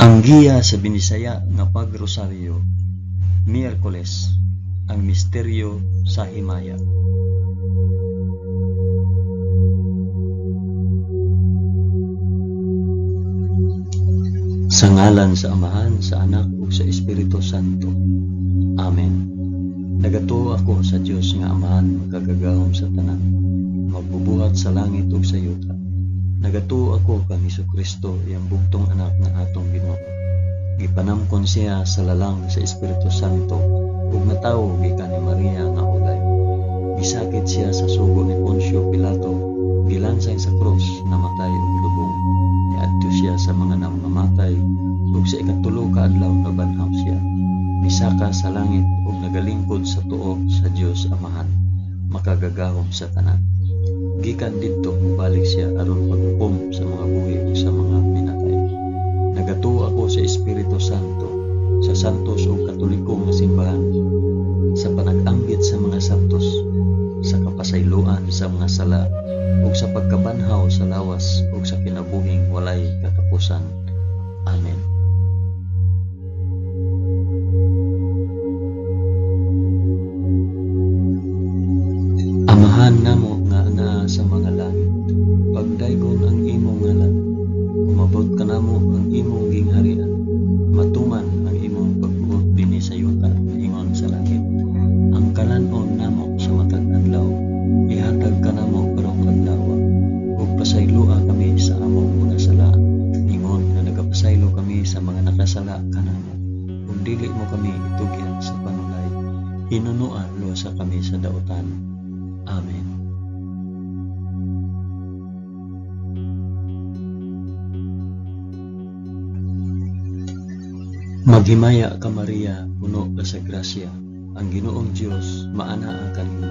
Ang giya sa Binisaya nga Pagrosaryo, Miyerkules, ang misteryo sa himaya. Sa ngalan sa Amahan, sa Anak ug sa Espiritu Santo. Amen. Nagatuo ako sa Dios nga Amahan makagagahom sa tanan, magbubuhat sa langit ug sa yuta. Nagatuo ako kang Hesukristo, iyang bugtong anak nga atong Ginoo. Gipanamkon siya sa lalang sa Espiritu Santo ug natawo gikan ni Maria nga ulay. Gisakit siya sa sugo ni Poncio Pilato, gilansang sa krus, namatay ug gilubong. Niadto siya sa mga namamatay ug sa ikatulo ka adlaw nabanhaw siya. Misaka sa langit ug nagalingkod sa tuo sa Dios Amahan, makagagahom sa tanan. Gikan didto mobalik siya aron paghukom sa mga buhi ug sa mga minatay. Nagatuo ako sa Espiritu Santo, sa santos ug katoliko nga simbahan, sa panag-ambit sa mga santos, sa kapasayloan sa mga sala, ug sa pagkabanhaw sa lawas ug sa kinabuhing walay katapusan. Amen. Amahan namo nga anaa sa mga langit, pagdaygon ang imong ngalan, umabot kanamo ang imong gingharian, matuman ang imong pagbuot dinhi sa yuta ingon sa langit. Ang kalan-on namo sa matag adlaw, ihatag kanamo karong adlawa, ug pasayloa kami sa among mga sala, ingon nga nagapasaylo kami sa mga nakasala kanamo, ug dili mo kami itugyan sa panulay, hinunoa luwasa kami sa dautan. Amen. Maghimaya ka Maria, puno ka sa grasya, ang Ginoong Dios maanaa kanimo.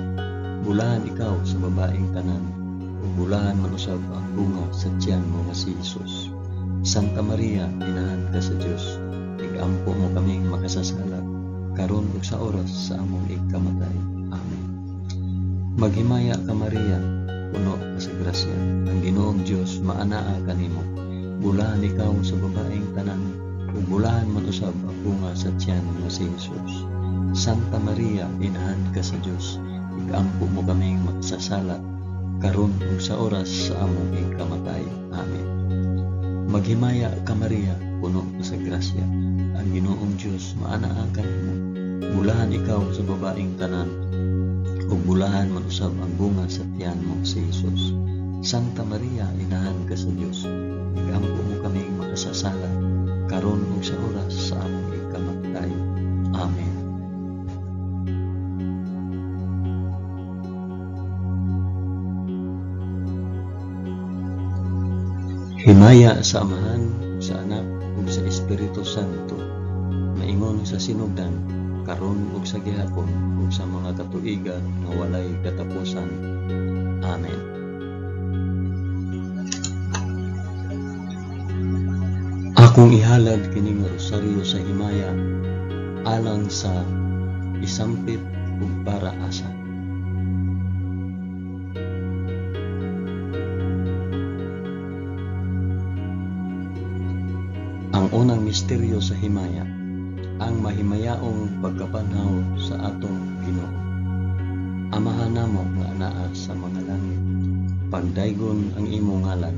Bulahan ikaw sa babaeng tanan, ug bulahan man usab ang bunga sa tiyan mo nga si Jesus. Santa Maria, inahan ka sa Dios, igampo mo kaming makasasala, karon ug sa oras sa among ikamatay. Amen. Maghimaya ka Maria, puno ka sa grasya, ang Ginoong Dios maanaa kanimo. Bulahan ikaw sa babaeng tanan, ug bulahan man usab ang bunga sa tiyan nga si Jesus. Santa Maria, inahan ka sa Dios, igampo mo kaming makasasala, karon ug sa oras sa among ikamatay. Amen. Maghimaya ka Maria, puno ka sa grasya, ang Ginoong Dios maanaa kanimo. Bulahan ikaw sa babaeng tanan, ug bulahan man usab ang bunga sa tiyan mo si Jesus. Santa Maria, inahan ka sa Dios, igampo mo kaming makasasala, karon ug sa oras sa among ikamatay. Amen. Himaya sa Amahan, sa Anak, ug sa Espiritu Santo, maingon sa sinugdan, karon ug sa gihapon, ug sa mga katuigan nga walay katapusan. Amen. Akong ihalad kining rosaryo sa himaya alang sa isampit ug para asa. Ang unang misteryo sa himaya, ang mahimayaong pagkabanhaw sa atong Ginoo. Amahan namo nga anaa sa mga langit, pagdaygon ang imong ngalan,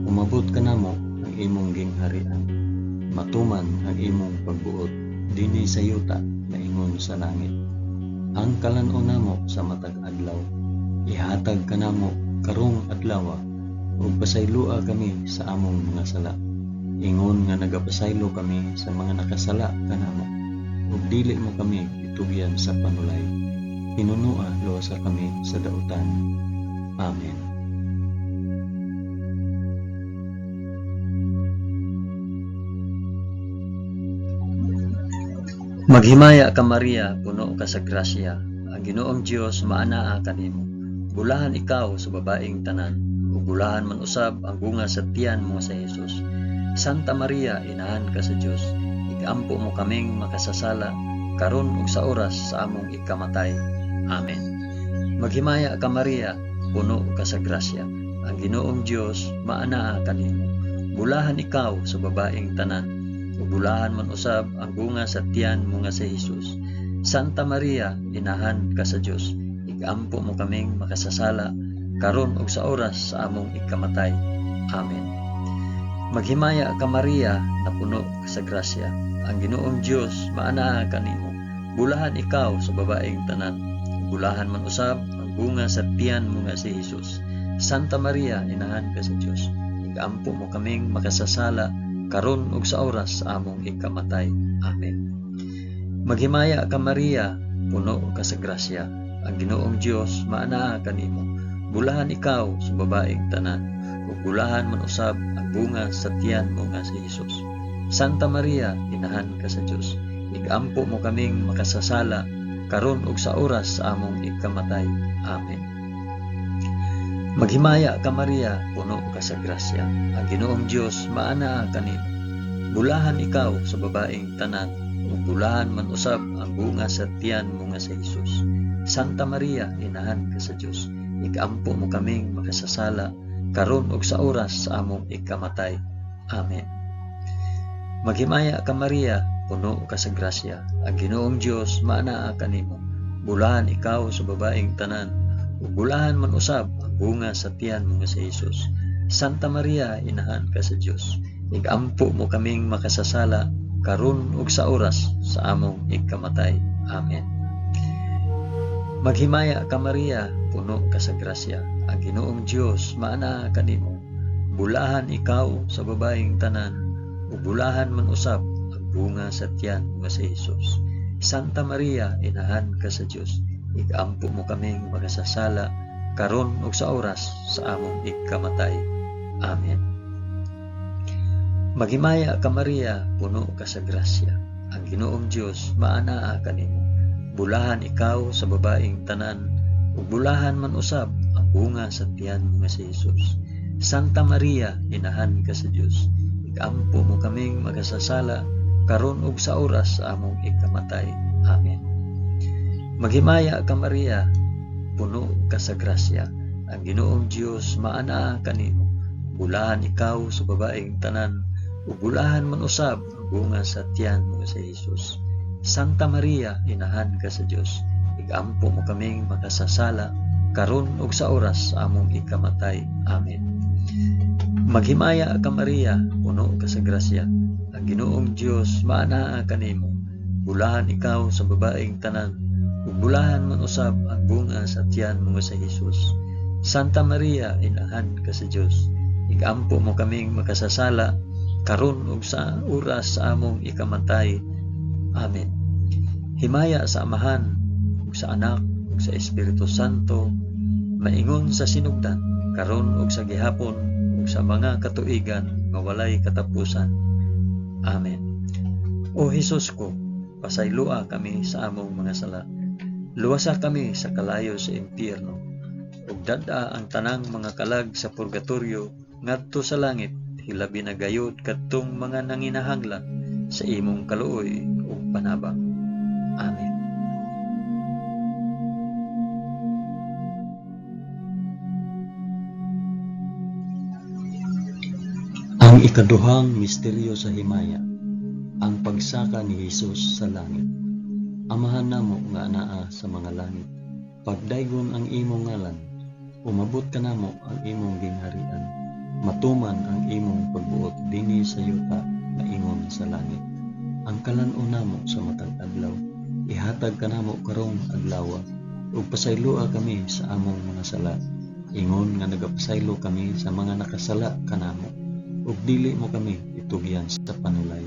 umabot kanamo ang imong gingharian, matuman ang imong pagbuot dinhi sa yuta maingon sa langit. Ang kalan-on namo sa matag adlaw, ihatag kanamo karong adlawa, ug pasayloa kami sa among mga sala, ingon nga nagapasaylo kami sa mga nakasala kanamo, ug dili mo kami itugyan sa panulay, hinunoa luwasa kami sa dautan. Amen. Maghimaya ka Maria, puno ka sa grasya, ang Ginoong Dios maanaa kanimo. Bulahan ikaw sa babaeng tanan, ug bulahan man usab ang bunga sa tiyan mo sa Jesus. Santa Maria, inahan ka sa Dios, igampo mo kaming makasasala, karon ug sa oras sa among ikamatay. Amen. Maghimaya ka Maria, puno ka sa grasya, ang Ginoong Dios maanaa kanimo. Bulahan ikaw sa babaeng tanan, ug bulahan man usab ang bunga sa tiyan mo nga si Hesus. Santa Maria, inahan ka sa Dios, igampo mo kaming makasasala karon ug sa oras sa among ikamatay. Amen. Maghimaya ka Maria, napuno ka sa grasya. Ang Ginoong Dios maanaa kanimo. Bulahan ikaw sa babaeng tanan. Bulahan man usab ang bunga sa tiyan mo nga si Hesus. Santa Maria, inahan ka sa Dios, igampo mo kaming makasasala karon ug sa oras sa among ikamatay. Amen. Maghimaya ka Maria, puno ka sa grasya. Ang Ginoong Dios maanaa kanimo. Bulahan ikaw sa babaeng tanan, ug bulahan man usab ang bunga sa tiyan mo nga si Hesus. Santa Maria, inahan ka sa Dios, igampo mo kaming makasasala karon ug sa oras sa among ikamatay. Amen. Maghimaya ka Maria, puno ka sa grasya. Ang Ginoong Dios maanaa kanimo. Bulahan ikaw sa babaeng tanan, ug bulahan man usab ang bunga sa tiyan mo nga si Hesus. Santa Maria, inahan ka sa Dios, igampo mo kaming makasasala karon ug sa oras sa among ikamatay. Amen. Maghimaya ka Maria, puno ka sa grasya. Ang Ginoong Dios maanaa kanimo. Bulahan ikaw sa babaeng tanan, ug bulahan man usab ang bunga sa tiyan mo nga si Hesus. Santa Maria, inahan ka sa Dios, igampo mo kaming makasasala karon ug sa oras sa among ikamatay. Amen. Maghimaya ka Maria, puno ka sa grasya. Ang Ginoong Dios maanaa kanimo. Bulahan ikaw sa babaeng tanan, ug bulahan man usab ang bunga sa tiyan mo nga si Hesus. Santa Maria, inahan ka sa Dios, igampo mo kaming makasasala karon ug sa oras sa among ikamatay. Amen. Maghimaya ka Maria, puno ka sa grasya. Ang Ginoong Dios maanaa kanimo. Bulahan ikaw sa babaeng tanan, ug bulahan man usab ang bunga sa tiyan mo nga si Hesus. Santa Maria, inahan ka sa Dios, igampo mo kaming makasasala karon ug sa oras sa among ikamatay. Amen. Maghimaya ka Maria, puno ka sa grasya. Ang Ginoong Dios maanaa kanimo. Bulahan ikaw sa babaeng tanan, ug bulahan man usab ang bunga sa tiyan mo nga si Hesus. Santa Maria, inahan ka sa Dios, igampo mo kaming makasasala karon ug sa oras sa among ikamatay. Amen. Maghimaya ka Maria, puno ka sa grasya. Ang Ginoong Dios maanaa kanimo. Bulahan ikaw sa babaeng tanan, ug bulahan man usab ang bunga sa tiyan mo nga si Hesus. Santa Maria, inahan ka sa Dios, igampo mo kaming makasasala karon ug sa oras sa among ikamatay. Amen. Himaya sa Amahan ug sa Anak ug sa Espiritu Santo, maingon sa sinugdan, karon ug sa gihapon ug sa mga katuigan nga walay katapusan. Amen. O Hesus ko, pasayloa kami sa among mga sala. Luwasa kami sa kalayo sa impyerno, ug dad-a ang tanang mga kalag sa purgatorio ngadto sa langit, hilabi na gayud kadtong mga nanginahanglan sa imong kaluoy ug panabang. Amen. Ang ikaduhang misteryo sa himaya, ang pagsaka ni Hesus sa langit. Amahan namo nga anaa sa mga langit, pagdaygon ang imong ngalan, umabot kanamo ang imong gingharian, matuman ang imong pagbuot dinhi sa yuta maingon sa langit. Ang kalan-on namo sa matag adlaw, ihatag kanamo karong adlawa, ug pasayloa kami sa among mga sala, ingon nga nagapasaylo kami sa mga nakasala kanamo, ug dili mo kami itugyan sa panulay.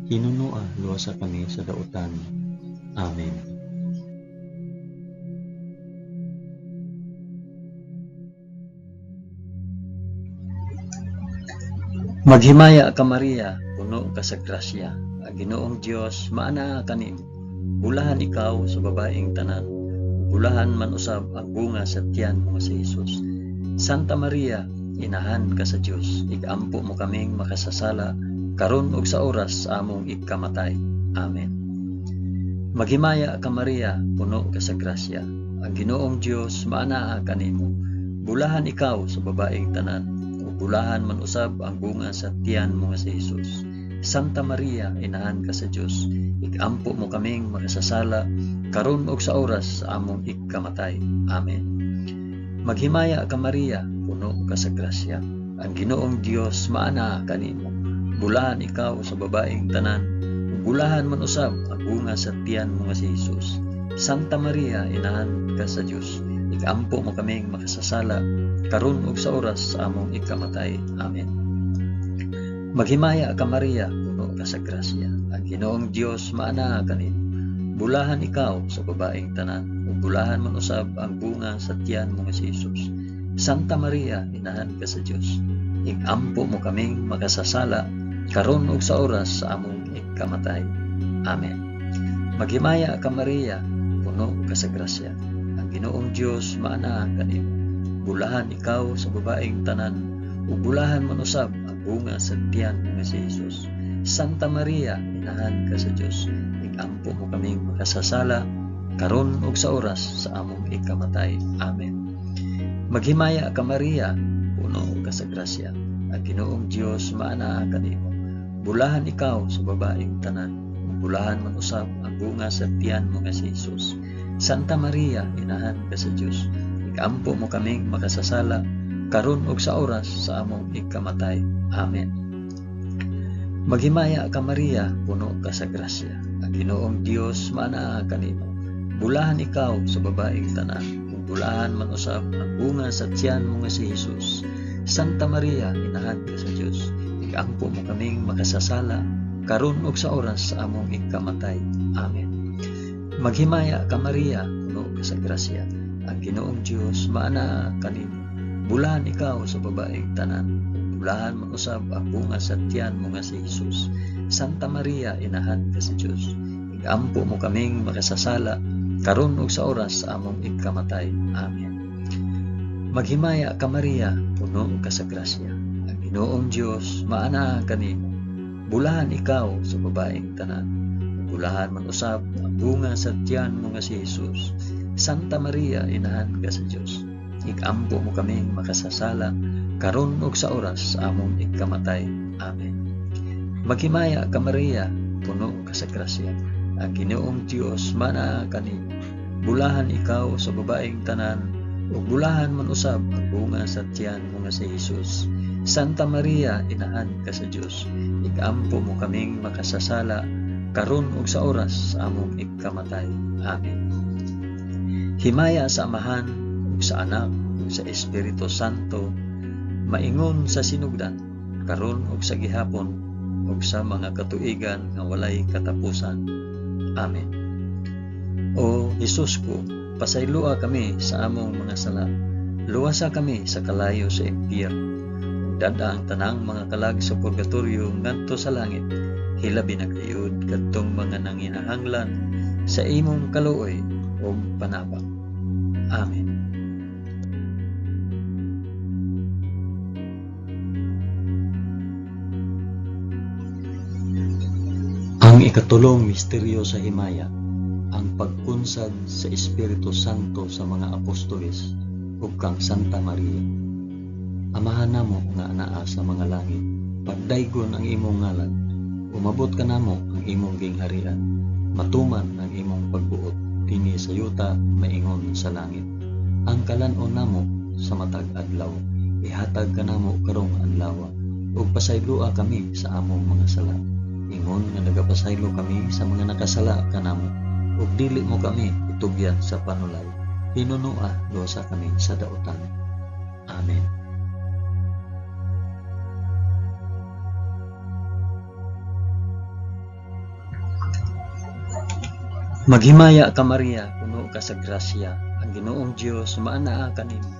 Hinunoa luwasa kami sa dautan. Amen. Maghimaya ka Maria, puno ka sa grasya. Ang Ginoong Dios maanaa kanimo. Bulahan ikaw sa babaeng tanan, bulahan man usab ang bunga sa tiyan mo nga si Hesus. Santa Maria, inahan ka sa Dios, igampo mo kaming makasasala karon ug sa oras sa among ikamatay. Amen. Maghimaya ka Maria, puno ka sa grasya. Ang Ginoong Dios maanaa kanimo. Bulahan ikaw sa babaeng tanan, ug bulahan man usab ang bunga sa tiyan mo nga si Hesus. Santa Maria, inahan ka sa Dios, ikampo mo kaming makasasala karon ug sa oras sa among ikamatay. Amen. Maghimaya ka Maria, puno ka sa grasya. Ang Ginoong Dios maanaa kanimo. Bulahan ikaw sa babaeng tanan, ug bulahan man usab ang bunga sa tiyan mo nga si Jesus. Santa Maria, inahan ka sa Dios, ikampo mo kaming makasasala karon ug sa oras sa among ikamatay. Amen. Maghimaya ka Maria, puno ka sa grasya. Ang Ginoong Dios maanaa kanimo. Bulahan ikaw sa babaeng tanan, ug bulahan man usab ang bunga sa tiyan mo nga si Jesus. Santa Maria, inahan ka sa Dios, ikampo mo kaming makasasala karon ug sa oras sa among ikamatay. Amen. Maghimaya ka Maria, puno ka sa grasya. Ang Ginoong Dios maanaa kanimo. Bulahan ikaw sa babaeng tanan, ug bulahan man usab ang bunga sa tiyan mo nga si Jesus. Santa Maria, inahan ka sa Dios, ikampo mo kaming makasasala karon ug sa oras sa among ikamatay. Amen. Maghimaya ka Maria, puno ka sa grasya. Ang Ginoong Dios maanaa kanimo. Bulahan ikaw sa babaeng tanan, ug bulahan man usab ang bunga sa tiyan mo nga si Jesus. Santa Maria, inahan ka sa Dios, ikampo mo kaming makasasala karon ug sa oras sa among ikamatay. Amen. Maghimaya ka Maria, puno ka sa grasya. Ang Ginoong Dios maanaa kanimo. Bulahan ikaw sa babaeng tanan, ug bulahan man usab ang bunga sa tiyan mo nga si Jesus. Santa Maria, inahan ka sa Dios, ikampo mo kaming makasasala karon ug sa oras sa among ikamatay. Amen. Maghimaya ka Maria, puno ka sa grasya. Ang Ginoong Dios maanaa kanimo. Bulahan ikaw sa babaeng tanan, ug bulahan man usab ang bunga sa tiyan mo nga si Jesus. Santa Maria, inahan ka sa Dios, ikampo mo kaming makasasala karon ug sa oras sa among ikamatay. Amen. Maghimaya ka Maria, puno ka sa grasya. Ang Ginoong Dios maanaa kanimo. Bulahan ikaw sa babaeng tanan, ug bulahan man usab ang bunga sa tiyan mo nga si Jesus. Santa Maria, inahan ka sa Dios, ikampo mo kaming makasasala karon ug sa oras sa among ikamatay. Amen. Maghimaya ka Maria, puno ka sa grasya. Ang Ginoong Dios maanaa kanimo. Bulahan ikaw sa babaeng tanan, ug bulahan man usab ang bunga sa tiyan mo nga si Jesus. Santa Maria, inahan ka sa Dios, ikampo mo kaming makasasala karon ug sa oras sa among ikamatay. Amen. Himaya sa Amahan ug sa Anak ug sa Espiritu Santo, maingon sa sinugdan, karon ug sa gihapon ug sa mga katuigan nga walay katapusan. Amen. O Hesus ko, pasayloa kami sa among mga sala. Luwasa kami sa kalayo sa impyerno. Ug dad-a ang tanang mga kalag sa purgatorio ngadto sa langit. Hilabi na gayud kadtong mga nanginahanglan sa imong kaluoy ug panabang. Amen. Ang ikatulong misteryo sa himaya, ang pagkunsad sa Espiritu Santo sa mga apostoles ug kang Santa Maria. Amahan namo nga anaa sa mga langit, pagdaygon ang imong ngalan, umabot kanamo ang imong gingharian, matuman ang imong pagbuot dinhi sa yuta maingon sa langit. Ang kalan-on namo sa matag adlaw, ihatag kanamo karong adlaw, ug pasayloa kami sa among mga sala, ingon nga nagapasaylo kami sa mga nakasala kanamo, ug dili mo kami itugyan sa panulay, hinunoa luwasa kami sa dautan. Amen. Maghimaya ka Maria, puno ka sa grasya, ang Ginoong Dios maanaa kanimo.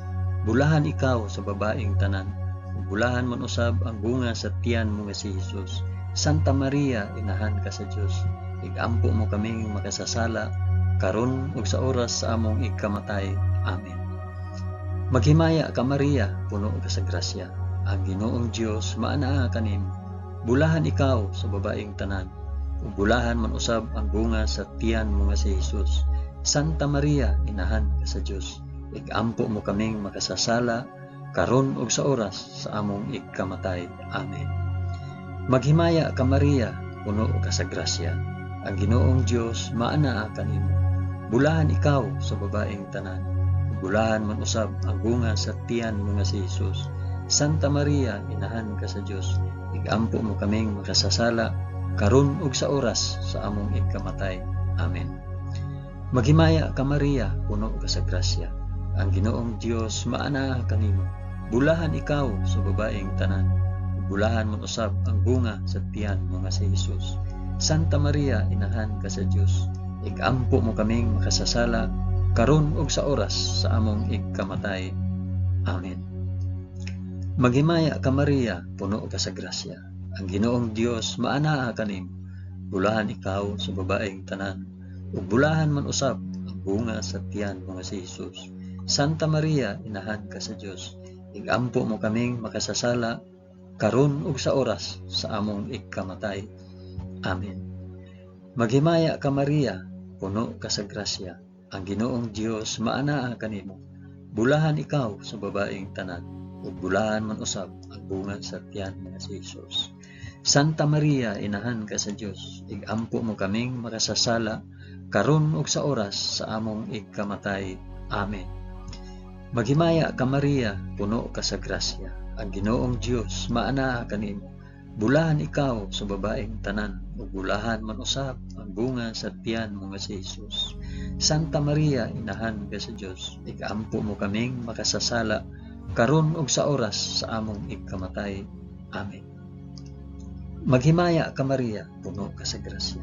Bulahan ikaw sa babaeng tanan, ug bulahan man usab ang bunga sa tiyan mo nga si Jesus. Santa Maria, inahan ka sa Dios, igampo mo kaming makasasala karon ug sa oras sa among ikamatay. Amen. Maghimaya ka Maria, puno ka sa grasya, ang Ginoong Dios maanaa kanimo. Bulahan ikaw sa babaeng tanan, ug bulahan man usab ang bunga sa tiyan mo nga si Jesus. Santa Maria, inahan ka sa Dios, igampo mo kaming makasasala karon ug sa oras sa among ikamatay. Amen. Maghimaya ka Maria, puno ka sa grasya. Ang Ginoong Dios maanaa kanimo. Bulahan ikaw sa babaeng tanan. Bulahan man usab ang bunga sa tiyan mo nga si Jesus. Santa Maria, inahan ka sa Dios, igampo mo kaming makasasala karon ug sa oras sa among ikamatay. Amen. Maghimaya ka Maria, puno ka sa grasya. Ang Ginoong Dios maanaa kanimo. Bulahan ikaw sa babaeng tanan. Bulahan man usab ang bunga sa tiyan mo nga si Jesus. Santa Maria, inahan ka sa Dios, igampo mo kaming makasasala karon ug sa oras sa among ikamatay. Amen. Maghimaya ka Maria, puno ka sa grasya. Ang Ginoong Dios maanaa kanimo. Bulahan ikaw sa babaeng tanan, ug bulahan man usab ang bunga sa tiyan mo nga si Jesus. Santa Maria, inahan ka sa Dios, igampo mo kaming makasasala karon ug sa oras sa among ikamatay. Amen. Maghimaya ka Maria, puno ka sa grasya. Ang Ginoong Dios maanaa kanimo. Bulahan ikaw sa babaeng tanan, ug bulahan man usab ang bunga sa tiyan mo nga si Jesus. Santa Maria, inahan ka sa Dios, igampo mo kaming makasasala karon ug sa oras sa among ikamatay. Amen. Maghimaya ka Maria, puno ka sa grasya. Ang Ginoong Dios maanaa kanimo. Bulahan ikaw sa babaeng tanan, ug bulahan man usab ang bunga sa tiyan mo nga si Jesus. Santa Maria, inahan ka sa Dios, igampo mo kaming makasasala karon ug sa oras sa among ikamatay. Amen. Maghimaya ka Maria, puno ka sa grasya.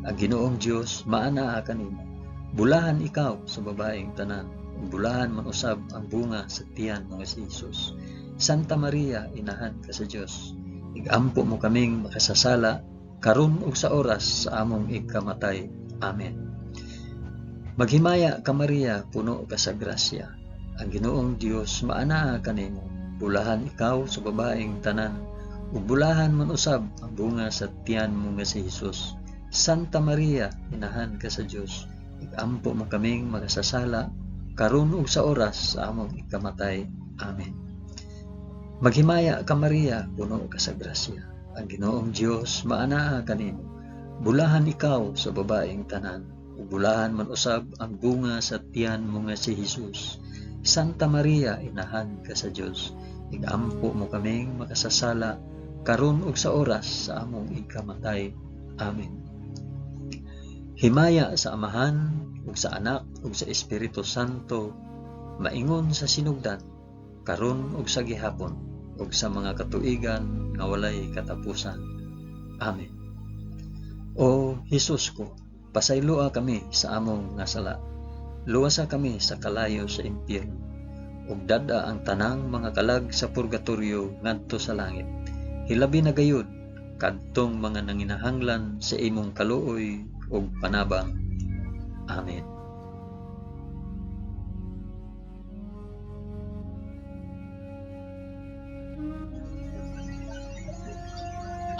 Ang Ginoong Dios maanaa kanimo. Bulahan ikaw sa babaeng tanan, ug bulahan man usab ang bunga sa tiyan mo nga si Jesus. Santa Maria, inahan ka sa Dios, igampo mo kaming makasasala karon ug sa oras sa among ikamatay. Amen. Maghimaya ka Maria, puno ka sa grasya. Ang Ginoong Dios maanaa kanimo. Bulahan ikaw sa babaeng tanan, ug bulahan man usab ang bunga sa tiyan mo nga si Jesus. Santa Maria, inahan ka sa Dios, igampo mo kaming makasasala karon ug sa oras sa among ikamatay. Amen. Maghimaya ka Maria, puno ka sa grasya. Ang Ginoong Dios maanaa kanimo. Bulahan ikaw sa babaeng tanan, ug bulahan man usab ang bunga sa tiyan mo nga si Jesus. Santa Maria, inahan ka sa Dios, igampo mo kaming makasasala karon ug sa oras sa among ikamatay. Amen. Himaya sa Amahan ug sa Anak ug sa Espiritu Santo, maingon sa sinugdan, karon ug sa gihapon, ug sa mga katuigan nga walay katapusan. Amen. O Hesus ko, pasayloa kami sa among nga sala. Luwasa kami sa kalayo sa impyerno, ug dad-a ang tanang mga kalag sa purgatorio ngadto sa langit. Hilabi na gayud kadtong mga nanginahanglan sa imong kaluoy ug panabang. Amen.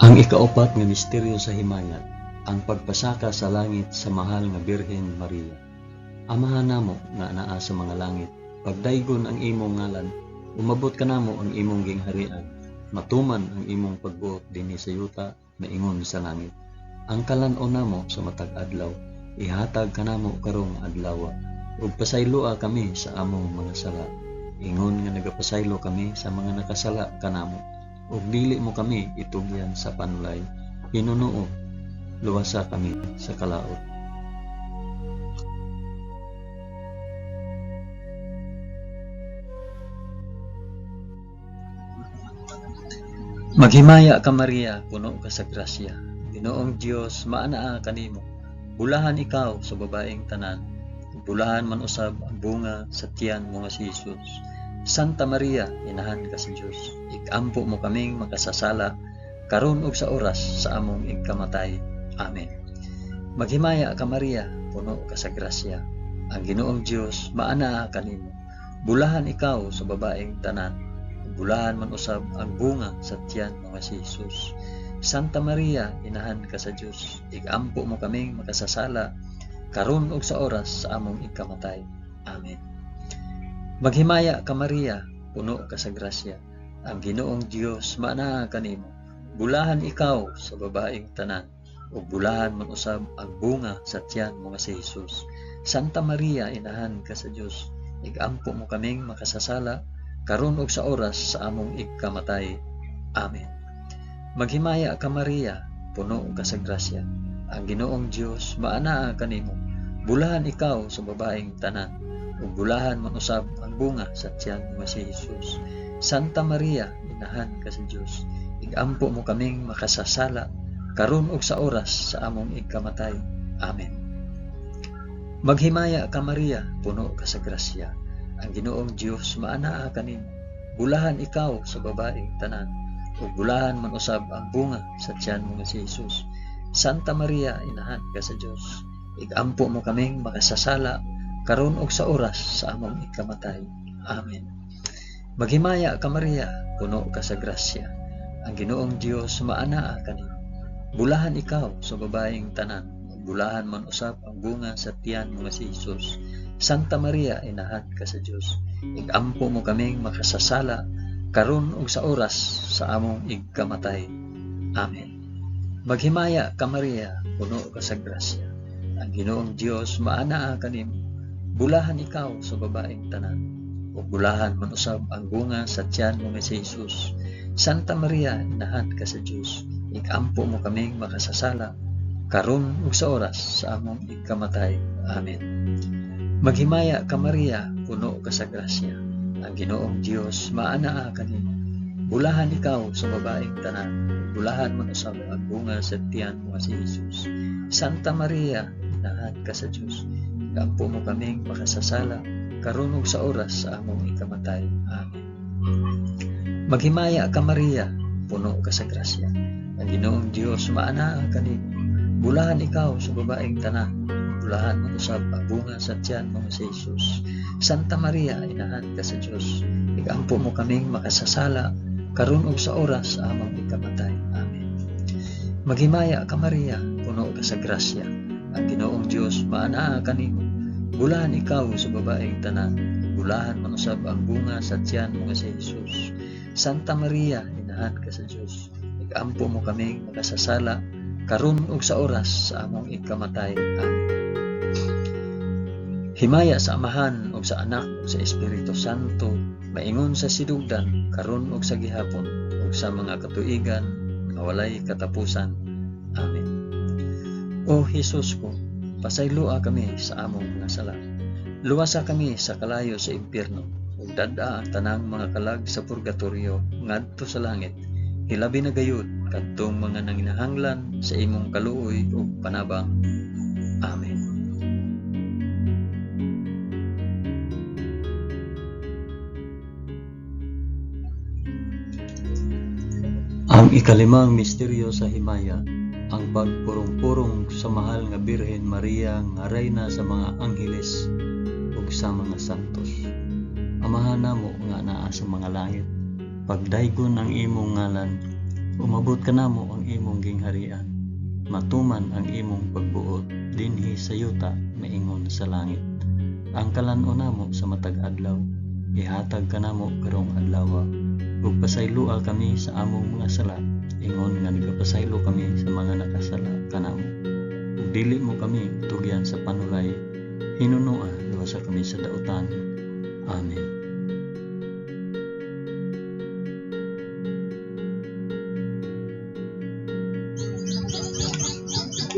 Ang ikaupat nga misteryo sa himayat, ang pagpasaka sa langit sa mahal nga Birhen Maria. Amahan namo nga anaa sa mga langit, pagdaygon ang imong ngalan, umabot kanamo ang imong gingharian, matuman ang imong pagbuot dinhi sa yuta maingon sa langit. Ang kalan-on namo sa matag adlaw, ihatag kanamo karong adlaw, ug pasayloa kami sa among mga sala, ingon nga nagapasaylo kami sa mga nakasala kanamo, ug dili mo kami itugyan sa panulay, hinunuo luwasa kami sa kalaot. Maghimaya ka Maria, puno ka sa grasya. Ginoong Dios, maanaa kanimo. Bulahan ikaw sa babaeng tanan, bulahan man usab ang bunga sa tiyan mo nga si Jesus. Santa Maria, inahan ka sa Dios, ikampo mo kaming makasasala karon ug sa oras sa among ikamatay. Amen. Maghimaya ka Maria, puno ka sa grasya. Ang Ginoong Dios, maanaa kanimo. Bulahan ikaw sa babaeng tanan, bulahan man usab ang bunga sa tiyan mo nga si Jesus. Santa Maria, inahan ka sa Dios, igampo mo kaming makasasala karon ug sa oras sa among ikamatay. Amen. Maghimaya ka Maria, puno ka sa grasya. Ang Ginoong Dios maanaa kanimo. Bulahan ikaw sa babaeng tanan, ug bulahan man usab ang bunga sa tiyan mo nga si Jesus. Santa Maria, inahan ka sa Dios, igampo mo kaming makasasala, karon ug sa oras sa among igkamatay. Amen. Maghimaya ka Maria, puno ka sa grasya. Ang Ginoong Dios maanaa kanimo. Bulahan ikaw sa babaeng tanan, ug bulahan man usab ang bunga sa tiyan mo nga si Jesus. Santa Maria, inahan ka sa Dios, igampo mo kaming makasasala, karon ug sa oras sa among igkamatay. Amen. Maghimaya ka Maria, puno ka sa grasya. Ang Ginoong Dios maanaa kanimo. Bulahan ikaw sa babaeng tanan, ug bulahan man usab ang bunga sa tiyan mo nga si Jesus. Santa Maria, inahan ka sa Dios, igampo mo kaming makasasala, karon ug sa oras sa among ikamatay. Amen. Maghimaya ka Maria, puno ka sa grasya. Ang Ginoong Dios maanaa kanimo. Bulahan ikaw sa babaeng tanan, ug bulahan man usab ang bunga sa tiyan mo nga si Jesus. Santa Maria, inahan ka sa Dios, igampo mo kaming makasasala, karon ug sa oras sa among igkamatay. Amen. Maghimaya ka Maria, puno ka sa grasya. Ang Ginoong Dios maanaa kanimo. Bulahan ikaw sa babaeng tanan, ug bulahan man usab ang bunga sa tiyan mo nga si Jesus. Santa Maria, inahan ka sa Dios, igampo mo kaming makasasala, karon ug sa oras sa among igkamatay. Amen. Maghimaya ka Maria, puno ka sa grasya. Ang Ginoong Dios maanaa kanimo. Bulahan ikaw sa babaeng tanan, bulahan man usab ang bunga sa tiyan mo nga si Jesus. Santa Maria, inahan ka sa Dios, igampo mo kaming makasasala, karon ug sa oras sa among ikamatay. Amen. Maghimaya ka Maria, puno ka sa grasya. Ang Ginoong Dios maanaa kanimo. Bulahan ikaw sa babaeng tanan, bulahan man usab ang bunga sa tiyan mo nga si Jesus. Santa Maria, inahan ka sa Dios, igampo mo kaming makasasala, karon ug sa oras sa among ikamatay. Amen. Maghimaya ka Maria, puno ka sa grasya. Ang Ginoong Dios maanaa kanimo. Bulahan ikaw sa babaeng tanan, bulahan man usab ang bunga sa tiyan mo nga si Jesus. Santa Maria, inahan ka sa Dios, igampo mo kaming makasasala, karon ug sa oras sa among ikamatay. Amen. Himaya sa Amahan ug sa Anak ug sa Espiritu Santo, maingon sa sidugdan, karon ug sa gihapon, ug sa mga katuigan nga walay katapusan. Amen. O Hesus ko, pasayloa kami sa among mga sala. Luwasa kami sa kalayo sa impyerno, ug dad-a ang tanang mga kalag sa purgatorio ngadto sa langit. Hilabi na gayud kadtong mga nanginahanglan sa imong kaluoy ug panabang. Amen. Ang ikalimang misteryo sa himaya, ang pagpurong-purong sa mahal nga Birhen Maria nga reyna sa mga angheles ug sa mga santos. Amahan namo nga naa sa mga langit, pagdaygon ang imong ngalan, umabot kanamo ang imong gingharian, matuman ang imong pagbuot dinhi sa yuta maingon sa langit. Ang kalan-on namo sa matag adlaw, ihatag kanamo karong adlawa, ug pasayloa kami sa among mga sala, ingon nga nagapasaylo kami sa mga nakasala kanamo. Ug dili mo kami tugyan sa panulay, hinunoa luwasa kami sa dautan. Amen.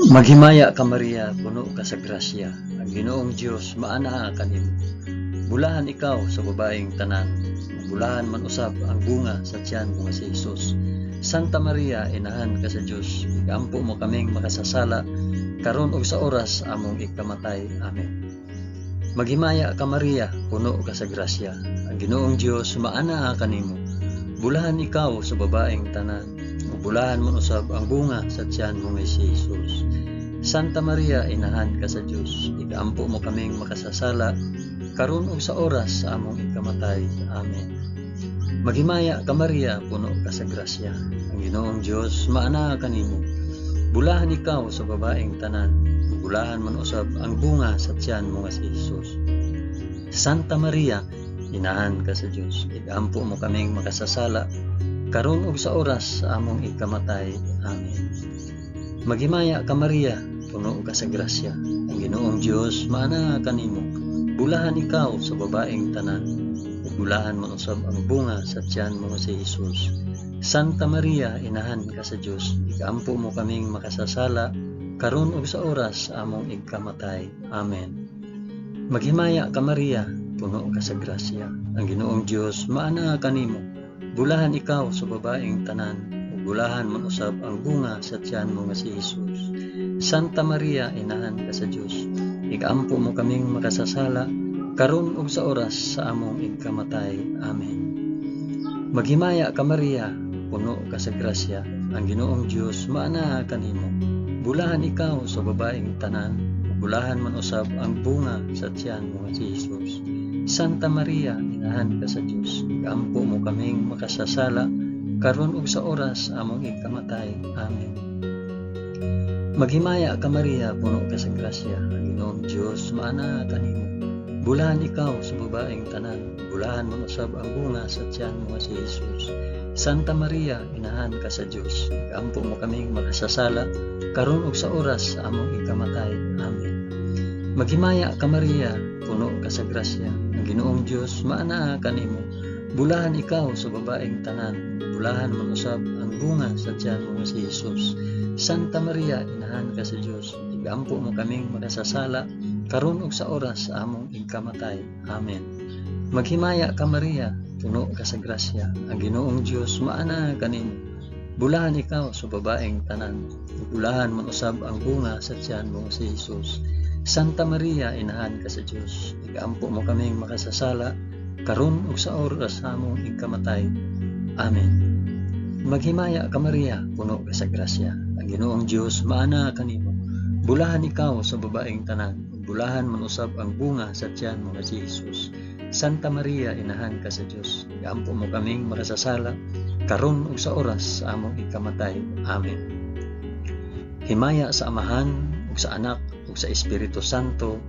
Maghimaya ka Maria, puno ka sa grasya. Ang Ginoong Dios maanaa kanimo. Bulahan ikaw sa babaeng tanan, bulahan man usab ang bunga sa tiyan mo nga si Jesus. Santa Maria, inahan ka sa Dios, igampo mo kaming makasasala, karon ug sa oras among ikamatay. Amen. Maghimaya ka Maria, puno ka sa grasya. Ang Ginoong Dios maanaa kanimo. Bulahan ikaw sa babaeng tanan, ug bulahan man usab ang bunga sa tiyan mo nga si Jesus. Santa Maria, inahan ka sa Dios, igampo mo kaming makasasala, karon ug sa oras sa among ikamatay. Amen. Maghimaya ka Maria, puno ka sa grasya. Ang Ginoong Dios maanaa kanimo. Bulahan ikaw sa babaeng tanan, ug bulahan man usab ang bunga sa tiyan mo nga si Jesus. Santa Maria, inahan ka sa Dios, igampo mo kaming makasasala, karon ug sa oras sa among ikamatay. Amen. Maghimaya ka Maria, puno ka sa grasya, ang Ginoong Dios maanaa kanimo. Bulahan ikaw sa babaeng tanan, ug bulahan man usab ang bunga sa tiyan mo nga si Jesus. Santa Maria, inahan ka sa Dios, ikampo mo kaming makasasala, karon ug sa oras sa among igkamatay. Amen. Maghimaya ka Maria, puno ka sa grasya, ang Ginoong Dios maanaa kanimo. Bulahan ikaw sa babaeng tanan, ug bulahan man usab ang bunga sa tiyan mo nga si Jesus. Santa Maria, inahan ka sa Dios, ikampo mo kaming makasasala, karon ug sa oras sa among igkamatay. Amen. Maghimaya ka Maria, puno ka sa grasya, ang Ginoong Dios maanaa kanimo. Bulahan ikaw sa babaeng tanan, ug bulahan man usab ang bunga sa tiyan mo nga si Jesus. Santa Maria, inahan ka sa Dios, ikampo mo kaming makasasala, karon ug sa oras among ikamatay. Amen. Maghimaya ka Maria, puno ka sa grasya, ang Ginoong Dios maanaa kanimo. Bulahan ikaw sa babaeng tanan, bulahan man usab ang bunga sa tiyan mo nga si Jesus. Santa Maria, inahan ka sa Dios, ikampo mo kaming makasasala, karon ug sa oras sa among ikamatay. Amen. Maghimaya ka Maria, puno ka sa grasya, ang Ginoong Dios maanaa kanimo. Bulahan ikaw sa babaeng tanan, bulahan man usab ang bunga sa tiyan mo nga si Jesus. Santa Maria, inahan ka sa Dios, igampo mo kaming makasasala, karon ug sa oras sa among ikamatay. Amen. Maghimaya ka Maria, puno ka sa grasya, ang Ginoong Dios maanaa kanimo. Bulahan ikaw sa babaeng tanan, bulahan man usab ang bunga sa tiyan mo nga si Jesus. Santa Maria, inahan ka sa Dios, igampo mo kaming makasasala, karon ug sa oras sa among ikamatay. Amen. Maghimaya ka Maria, puno ka sa grasya, ang Ginoong Dios maanaa kanimo. Bulahan ikaw sa babaeng tanan, bulahan man usab ang bunga sa tiyan mo nga si Jesus. Santa Maria, inahan ka sa Dios, iampo mo kaming makasasala, karon ug sa oras sa among ikamatay. Amen. Himaya sa Amahan ug sa Anak ug sa Espiritu Santo,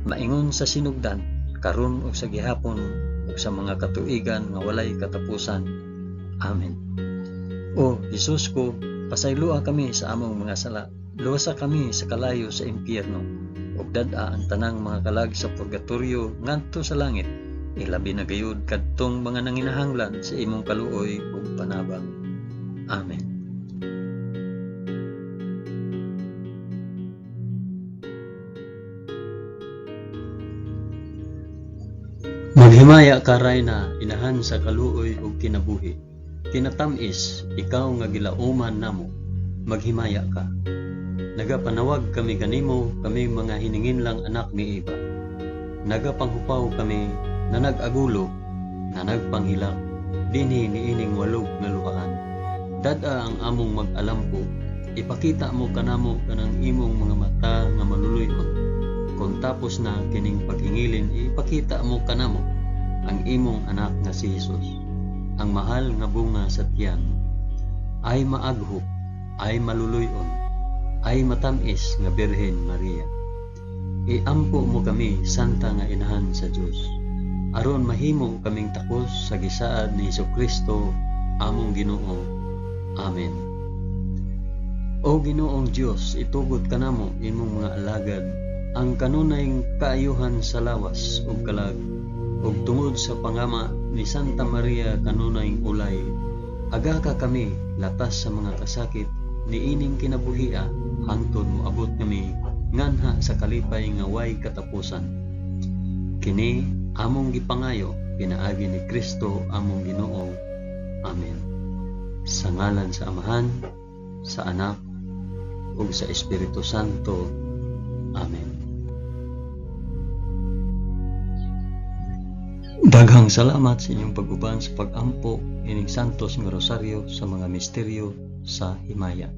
maingon sa sinugdan, karon ug sa gihapon ug sa mga katuigan nga walay katapusan. Amen. O Jesus ko, pasayloa kami sa among mga sala, luwasa kami sa kalayo sa impyerno, ug dad-a ang tanang mga kalag sa purgatorio ngadto sa langit, ilabi na gayud kadtong mga nanginahanglan sa imong kaluoy ug panabang. Amen. Maghimaya ka Rayna, inahan sa kaluoy ug kinabuhi. Kinatamis, ikaw nga gilauman namo, maghimaya ka. Nagapanawag kami kanimo, kami mga hininginlang anak ni Eva. Nagapanghupaw kami na nag-agulo, na nagpanghilak, dinhi niining walog nga luhaan. Dad-a ang among mag-alampo, ipakita mo kanamo kanang imong mga mata nga maluluy-on. Kung tapos na kining paghingilin, ipakita mo kanamo ang imong anak nga si Jesus, ang mahal nga bunga sa tiyan. Ay maaghop, ay maluluy-on, ay matamis nga Birhen Maria. Iampo mo kami, Santa nga Inahan sa Dios, aron mahimo kaming takos sa gisaad ni Hesukristo among Ginoo. Amen. O Ginoong Dios, itugot kanamo imong mga alagad ang kanunay kaayuhan sa lawas ug kalag, ug tungod sa pangama ni Santa Maria kanunay ulay, agaka kami latas sa mga kasakit niining kinabuhia hangtod moabot kami nganha sa kalipay nga way katapusan. Kini among gipangayo pinaagi ni Kristo among Ginoo. Amen. Sa ngalan sa Amahan, sa Anak, ug sa Espiritu Santo. Amen. Daghang salamat sa inyong pag-uban sa pag-ampo ining Santos nga Rosaryo sa mga misteryo sa himaya.